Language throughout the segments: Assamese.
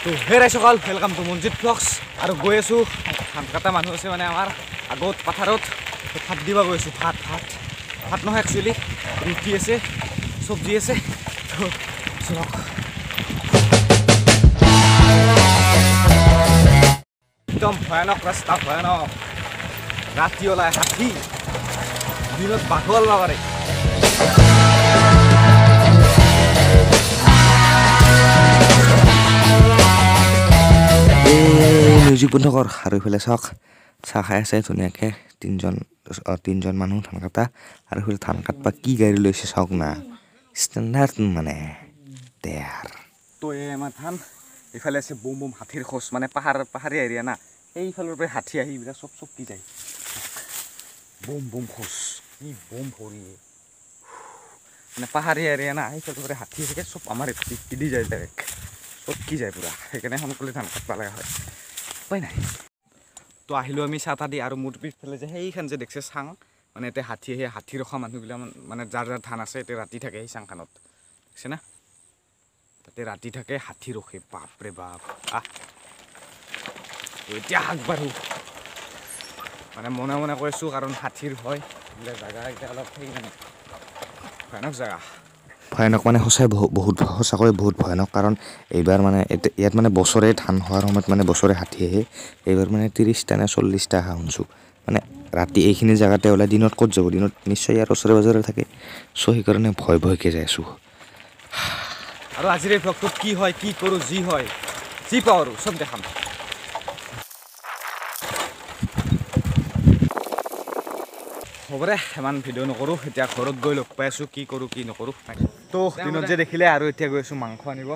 তো হে ৰাইজসকল, welcome to Manjit vlogs. আৰু গৈ আছোঁ, ধান কটা মানুহ আছে মানে আমাৰ আগত পথাৰত, ভাত দিব গৈ আছোঁ। ভাত ভাত ভাত নহয়, একচুৱেলি ৰুটি আছে, চব্জি আছে। তো চলক, একদম ভয়ানক ৰাস্তা, ভয়ানক। ৰাতি ওলাই হাতী, দিনত বাঘো ওলাব পাৰে। মিউজিক বন্ধ কৰ। আৰু এইফালে চাওক, চাহ খাই আছে ধুনীয়াকৈ তিনিজন মানুহ ধান কাটা। আৰু সেইফালে ধান কাটবা কি গাড়ী লৈছে চাওক না, ষ্টেণ্ডাৰ্ড মানে তেয়াৰ। তো এই আমাৰ ধান, এইফালে আছে বম বম হাতীৰ খোজ, মানে পাহাৰীয়া এৰিয়া না, সেইফালৰ পৰা হাতী আহি এইবিলাক চব চব কি যায়। বম বম খোজ, কি বম ভৰি, মানে পাহাৰীয়া এৰিয়া না, সেইফালৰ পৰা হাতী থাকে, চব আমাৰ দি যায় ডাইৰেক্ট, চব কি যায় পূৰা। সেইকাৰণে সোনকালে ধান কাটব লগা হয়, উপায় নাই। তো আহিলোঁ আমি চাহ তাহ দি। আৰু মোৰ পিছফালে যে সেইখন যে দেখছে চাং, মানে এতিয়া হাতী আহি হাতী ৰখা মানুহবিলাক, মানে যাৰ যাৰ ধান আছে এতিয়া ৰাতি থাকে সেই চাংখনত, দেখছে না, তাতে ৰাতি থাকে হাতী ৰখে। বাপৰে বাপ। আহ, এতিয়া আগবাঢ়ো, মানে মনে মনে কৈছোঁ, কাৰণ হাতীৰ ভয়। এইবিলাক জেগা এতিয়া অলপ সেই মানে ভয়ানক জেগা। ভয়ানক মানে সঁচাই বহুত, সঁচাকৈ বহুত ভয়ানক। কাৰণ এইবাৰ মানে ইয়াত মানে বছৰে ধান হোৱাৰ সময়ত মানে বছৰে হাতী আহে। এইবাৰ মানে 30টা নে 40টা অহা শুনিছোঁ। মানে ৰাতি এইখিনি জেগাতে ওলাই, দিনত ক'ত যাব? দিনত নিশ্চয় ইয়াৰ ওচৰে পাজৰে থাকে। চ' সেইকাৰণে ভয় ভয়কৈ যাই আছোঁ। আৰু আজিৰ এই ভ্লগটোত কি হয়, কি কৰোঁ, যি হয়, যি পাওঁ আৰু চব দেখাম। হ'ব দে, ইমান ভিডিঅ' নকৰোঁ, এতিয়া ঘৰত গৈ লগ পাই আছোঁ, কি কৰোঁ কি নকৰোঁ। তো দিনত যে দেখিলে, আৰু এতিয়া গৈ আছোঁ মাংস আনিব।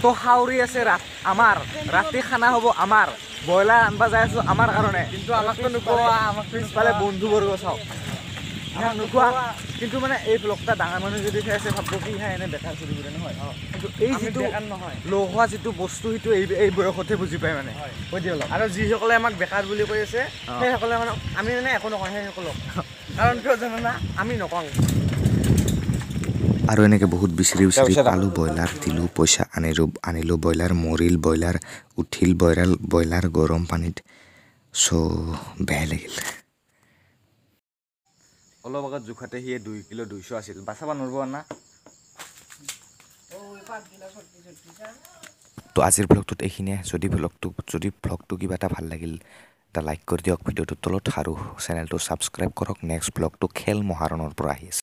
তো সাউৰি আছে ৰাত, আমাৰ ৰাতি খানা হ'ব, আমাৰ ব্ৰইলাৰ আনবা যাই আছোঁ আমাৰ কাৰণে। কিন্তু আমাকতো নোখোৱা, আমাক পিছফালে বন্ধুবৰ্গ চাওক, নোখোৱা। কিন্তু মানে এই ব্লগটা ডাঙৰ মানুহ যদি চাই আছে, ভাবব কি হা এনে বেকাৰ চলি বোলে নহয়। কিন্তু এই যিটো নহয়, লগোৱা যিটো বস্তু, সেইটো এই বয়সতহে বুজি পায় মানে। কৈ দিয়ে অলপ। আৰু যিসকলে আমাক বেকাৰ বুলি কৈ আছে, সেইসকলে মানে আমি মানে একো নকওঁ সেইসকলক, কাৰণ কিয় জানো না, আমি নকওঁ। আৰু এনেকৈ বহুত বিচাৰি বিচাৰি পালোঁ ব্ৰইলাৰ, দিলোঁ পইচা, আনিলোঁ ব্ৰইলাৰ, মৰিল ব্ৰইলাৰ, উঠিল ব্ৰইলাৰ গৰম পানীত। চ' বেয়া লাগিল। অলপ আগত জোখাতে সিয়ে 2 কিলো 200 আছিল, বাচাব নোৱাৰিব না। তো আজিৰ ব্লগটোত এইখিনিয়ে। যদি ব্লগটো কিবা এটা ভাল লাগিল, এটা লাইক কৰি দিয়ক ভিডিঅ'টোৰ তলত, আৰু চেনেলটো ছাবস্ক্ৰাইব কৰক। নেক্সট ব্লগটো খেল মহাৰণৰ পৰা আহি আছে।